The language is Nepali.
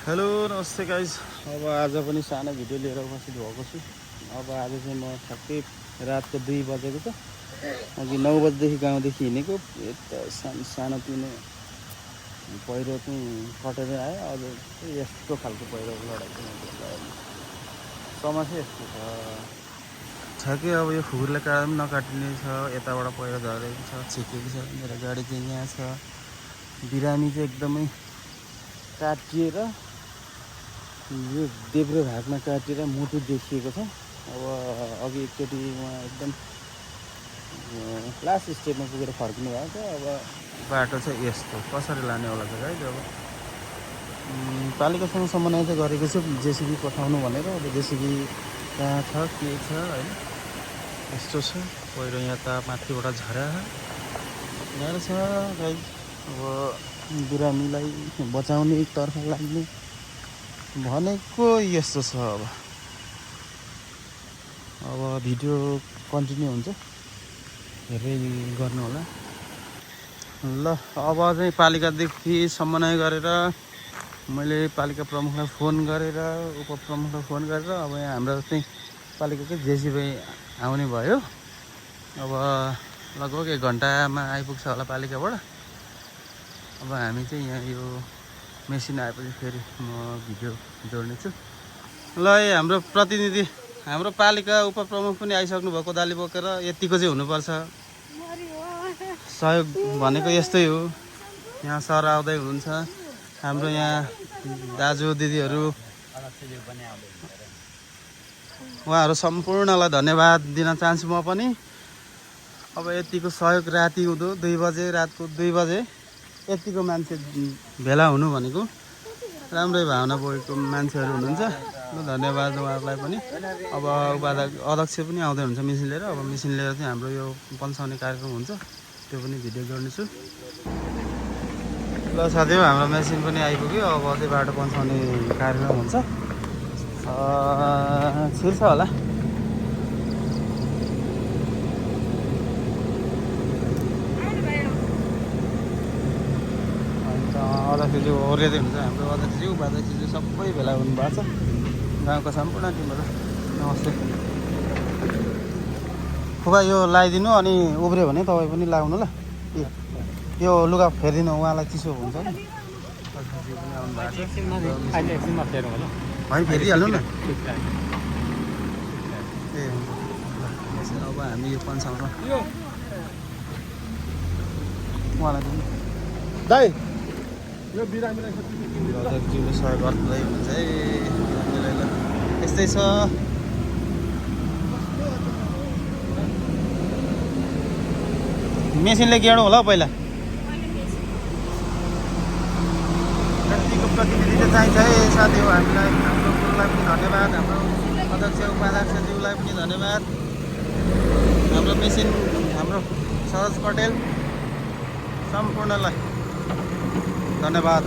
हेलो नमस्ते गाइज। अब आज पनि सानो भिडियो लिएर उपस्थित भएको छु। अब आज चाहिँ म ठ्याक्कै रातको 2 बजेको छ। अघि 9 बजेदेखि गाउँदेखि हिँडेको यता सानोतिनो पहिरो चाहिँ कटेर आयो। अझ यस्तो खालको पहिरो लडाइँ चाहिँ समस्या यस्तो छ। ठ्याक्कै अब यो खुकुरले काट्दा पनि नकाटिने छ। यताबाट पहिरो झरेको छ, छिकेको छ। मेरो गाडी चाहिँ यहाँ छ। बिरामी चाहिँ एकदमै काटिएर यो देब्रे भागमा काटेर मुटु देखिएको छ। अब अघि एकचोटि उहाँ एकदम लास्ट स्टेपमा पुगेर फर्किनु भएको छ। अब बाटो चाहिँ यस्तो कसरी लाने होला त गाइज। अब पालिकासँग समन्वय चाहिँ गरेको छु जेसिबी पठाउनु भनेर। अब जेसिबी कहाँ छ के छ होइन यस्तो छ। पहिरो यहाँ त माथिबाट झरेर छ गाइज। अब बिरामीलाई बचाउने तर्फ लाग्ने भनेको यस्तो छ। अब भिडियो कन्टिन्यू हुन्छ, हेर्दै गर्नु होला ल। अब चाहिँ पालिकादेखि समन्वय गरेर मैले पालिका प्रमुखलाई फोन गरेर उपप्रमुखलाई फोन गरेर अब यहाँ हाम्रो चाहिँ पालिकाकै जेसिबी आउने भयो। अब लगभग 1 घन्टामा आइपुग्छ होला पालिकाबाट। अब हामी चाहिँ यहाँ यो मेसिन आएपछि फेरि म भिडियो जोड्नेछु ल। हाम्रो प्रतिनिधि हाम्रो पालिका उपप्रमुख पनि आइसक्नु भयो कोदाली बोकेर। यतिको चाहिँ हुनुपर्छ सहयोग भनेको यस्तै हो। यहाँ सर आउँदै हुनुहुन्छ, हाम्रो यहाँ दाजु दिदीहरू, उहाँहरू सम्पूर्णलाई धन्यवाद दिन चाहन्छु म पनि। अब यतिको सहयोग राति हुँदो 2 बजे, रातको 2 बजे यतिको मान्छे भेला हुनु भनेको राम्रै भावना बोकेको मान्छेहरू हुनुहुन्छ। धन्यवाद उहाँहरूलाई पनि। अब अध्यक्ष पनि आउँदै हुन्छ मिसिन लिएर। अब मिसिन लिएर चाहिँ हाम्रो यो पन्साउने कार्यक्रम हुन्छ, त्यो पनि भिडियो गर्नेछु ल साथीहरू। हाम्रो मेसिन पनि आइपुग्यो। अब अझै बाटो पन्साउने कार्यक्रम हुन्छ, छिर्छ होला। अध्यक्षज्यू ओर्लिँदै हुन्छ। हाम्रो अध्यक्षज्यू उपाध्यक्षज्यू सबै भेला हुनुभएको छ, गाउँको सम्पूर्ण टिमहरू। नमस्ते खुबा यो लगाइदिनु, अनि उब्रियो भने तपाईँ पनि लगाउनु ल। यो लुगा फेरिदिनु, उहाँलाई चिसो हुन्छ नि। अध्यक्षज्यू पनि आउनु भएको छ, है फेरिहाल्नु न। ए हुन्छ ल। अब हामी यो पन्साउँछौँ उहाँलाई दिनु दाइ। यो बिरामीलाई अध्यक्षज्यूले सहयोग गर्दै हुन्छ है बिरामीलाई। ल यस्तै छ। मेसिनले गेडौँ होला पहिला। व्यक्तिको प्रतिनिधि चाहिँ चाहिन्छ है साथी हो हामीलाई। हाम्रो गुरुलाई पनि धन्यवाद, हाम्रो अध्यक्ष उपाध्यक्षज्यूलाई पनि धन्यवाद, हाम्रो मेसिन हाम्रो सरोज पटेल सम्पूर्णलाई धन्यवाद।